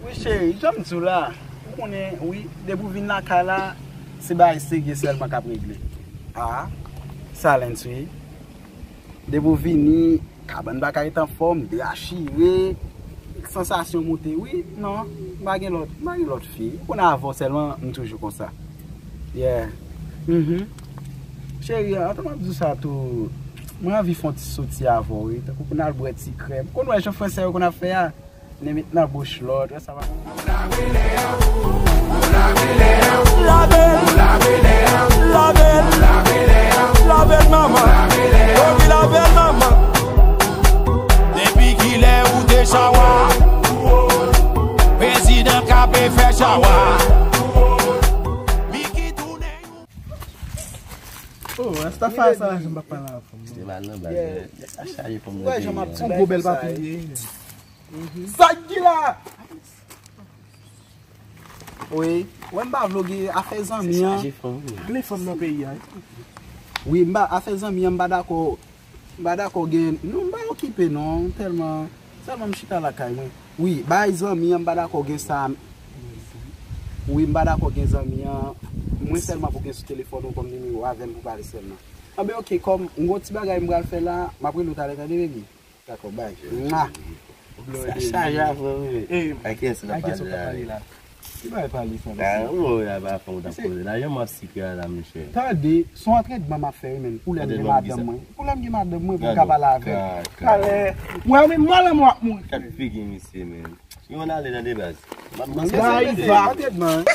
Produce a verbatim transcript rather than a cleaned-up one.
Wi cheri, jan m di w la, ou konnen, wi, depi w vin lakay la, se bagay serye sèlman k ap regle. Ah, Salens, wi. Depi w vini, kabann pa ka ret anfòm, derachire, sansasyon moute, wi, non, m pa gen lòt, m pa gen lòt fi. Ou konnen avè w sèlman, m toujou konsa. Yeah. Mhm. Cheri, antan m ap di w sa tou, mwen anvi fè yon ti soti avè w, wi. Tankou pou n al bwè ti krèm. Ou konn wè jan fransè yo konn ap fè a? Nèm it nan bouch lòt, wè sa va. Lave l, lave l, lave l, lave l, manman. Omi, lave l, manman. Depi kilè ou te chawa? Prezidan K P fè chawa. Miki tounen yon. Oh, Rastafari sa la, jan m pa pale avè fanm nan. Te mal nan baz, yeah. A chaje fanm nan. Wè jan m ap ti yon gwo bèl papye. Sa ki la? Wi, wè m pa vle gen afè zanmi an. Chaje fanm, wi. Gle fanm nan peyi a. Wi, m pa, afè zanmi an, m pa dakò. M pa dakò gen, non, m pa okipe non, tèlman, sèlman m chita lakay mwen. Wi, bay zanmi an, m pa dakò gen sa. Wi, m pa dakò gen zanmi an. Mwen sèlman pou gen sou telefòn ou kòm nimewo avè m pou pale sèlman. Anben, oke, kòm m gon ti bagay m pral fè la, m ap rele w talè, tande, baby. Dakò, bay. Mwa. Sa chaje avè w, wi. Ak kiyès w ap pale la? Ki bagay pale sa, mesye? Ah, ou wè, la pa fè w t ap poze la. Jan m ap sikre a la, monchè. Tande, se yon antrenman m ap fè, wi, men. Pou lè m gen madanm mwen. Pou lè m gen madanm mwen, pou m ka pale avè l. Talè. Mwen, men, mwen, la, mwen ap mouri. Kat figi misye, men. Yon ale nan de baz. M ap, m ap, antrenman.